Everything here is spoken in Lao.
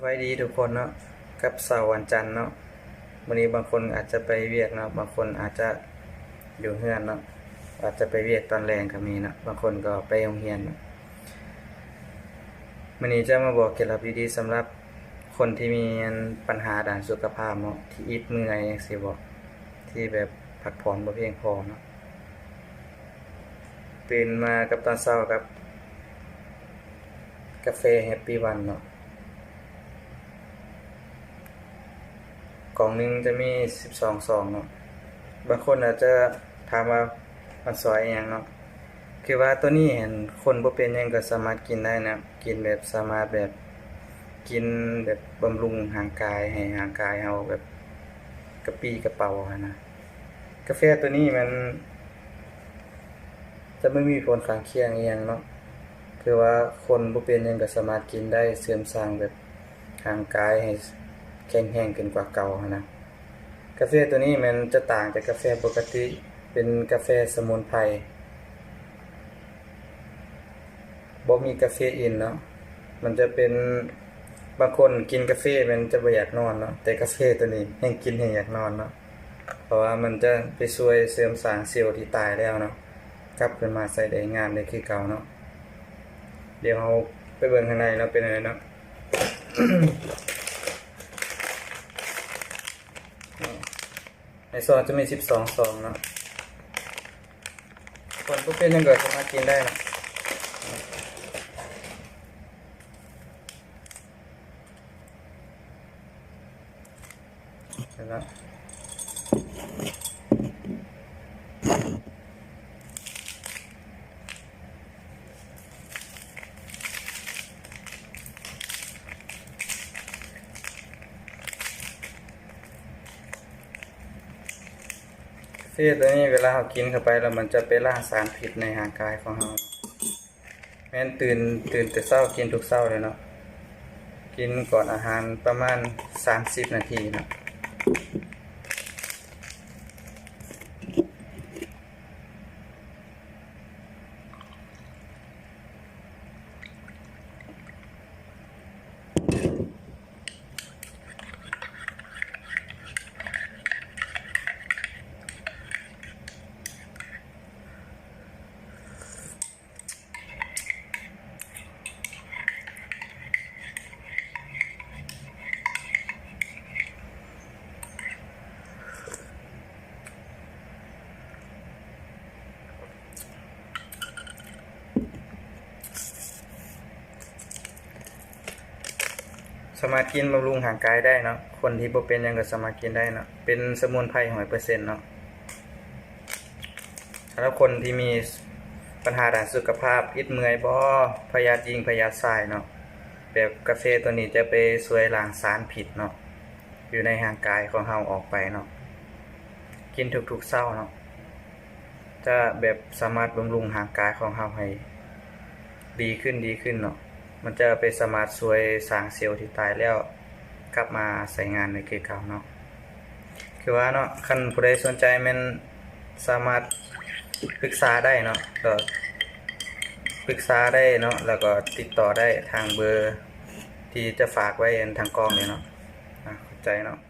ສະບາຍດີທຸກຄົນເນາະ ກັບເຊົ້າວັນຈັນເນາະ. ມື້ນີ້ບາງຄົນອາດຈະໄປວຽກເນາະ ບາງຄົນອາດຈະຢູ່ເຮືອນເນາະ ອາດຈະໄປວຽກຕອນແລງກໍມີເນາະ ບາງຄົນກໍໄປໂຮງຮຽນເນາະ. ມື້ນີ້ຈະມາບອກເຄັດລັບດີໆ ສຳລັບຄົນທີ່ມີອັນ ບັນຫາດ້ານສຸຂະພາບເນາະ ທີ່ອິດເມື່ອຍຈັ່ງຊີ້ບໍ ທີ່ແບບພັກຜ່ອນບໍ່ພຽງພໍເນາະ. ຕື່ນມາກັບຕອນເຊົ້າກັບກາເຟແຮັບປີວັນເນາະ ກ່ອງໜຶ່ງຈະມີສິບສອງຊອງເນາະ. ບາງຄົນອາດຈະຖາມວ່າມັນຊ່ອຍອີ່ຫຍັງເນາະ ຄືວ່າໂຕນີ້ຫັ້ນ ຄົນບໍ່ເປັນຫຍັງກໍສາມາດກິນໄດ້ນະ ກິນແບບ ສາມາດແບບ ກິນແບບບຳລຸງຮ່າງກາຍ ໃຫ້ຮ່າງກາຍເຮົາແບບກະປີ້ກະເປົາຫັ້ນນະ. ກາເຟໂຕນີ້ມັນຈະບໍ່ມີຜົນຂ້າງຄຽງອີ່ຫຍັງເນາະ ຄືວ່າຄົນບໍ່ເປັນຫຍັງກໍສາມາດກິນໄດ້ ເສີມສ້າງແບບຮ່າງກາຍໃຫ້ແຂງແຮງຂຶ້ນກວ່າເກົ່າຫັ້ນນະ. ກາເຟໂຕນີ້ແມ່ນຈະຕ່າງຈາກກາເຟປົກກະຕິ ເປັນກາເຟສະໝຸນໄພ ບໍ່ມີກາເຟອີນເນາະ ມັນຈະເປັນ ບາງຄົນກິນກາເຟແມ່ນຈະບໍ່ຢາກນອນເນາະ ແຕ່ກາເຟໂຕນີ້ແຮ່ງກິນແຮ່ງຢາກນອນເນາະ ເພາະວ່າມັນຈະໄປຊ່ວຍເສີມສ້າງເຊວທີ່ຕາຍແລ້ວເນາະ ກັບຄືນມາໃຊ້ໄດ້ງາມໄດ້ຄືເກົ່າເນາະ. ດຽວເຮົາໄປເບິ່ງຂ້າງໃນເນາະ ເປັນຈັ່ງໃດເນາະ. ໃນຊອງຈະມີສິບສອງຊອງເນາະ ຄົນບໍ່ເປັນຫຍັງກໍສາມາດກິນໄດ້ເນາະ. ເຟໂຕນີ້ເວລາເຮົາກິນເຂົ້າໄປແລ້ວ ມັນຈະໄປລ້າງສານພິດໃນຮ່າງກາຍຂອງເຮົາ ແມ່ນຕື່ນ ຕື່ນແຕ່ເຊົ້າ ກິນທຸກເຊົ້າເລີຍເນາະ ກິນກ່ອນອາຫານປະມານສາມສິບນາທີເນາະ. ສາມາດກິນບຳລຸງຮ່າງກາຍໄດ້ເນາະ ຄົນທີ່ບໍ່ເປັນຫຍັງກໍສາມາດກິນໄດ້ເນາະ ເປັນສະໝຸນໄພຮ້ອຍເປີເຊັນເນາະ. ສຳລັບຄົນທີ່ມີບັນຫາດ້ານສຸຂະພາບ ອິດເມື່ອຍບໍ ພະຍາດຍິງ ພະຍາດຊາຍເນາະ ແບບກາເຟໂຕນີ້ຈະໄປຊ່ວຍລ້າງສານພິດເນາະ ຢູ່ໃນຮ່າງກາຍຂອງເຮົາອອກໄປເນາະ ກິນທຸກໆເຊົ້າເນາະ ຈະແບບສາມາດບຳລຸງຮ່າງກາຍຂອງເຮົາໃຫ້ດີຂຶ້ນ ດີຂຶ້ນເນາະ ມັນຈະໄປສາມາດຊ່ວຍສ້າງເຊວທີ່ຕາຍແລ້ວກັບມາໃຊ້ງານໄດ້ຄືເກົ່າເນາະ. ຄືວ່າເນາະ ຄັນຜູ້ໃດສົນໃຈແມ່ນສາມາດປຶກສາໄດ້ເນາະ ກໍປຶກສາໄດ້ເນາະ ແລ້ວກໍຕິດຕໍ່ໄດ້ທາງເບີທີ່ຈະຝາກໄວ້ທາງກ້ອງນີ້ເນາະ. ອາ ຂອບໃຈເນາະ.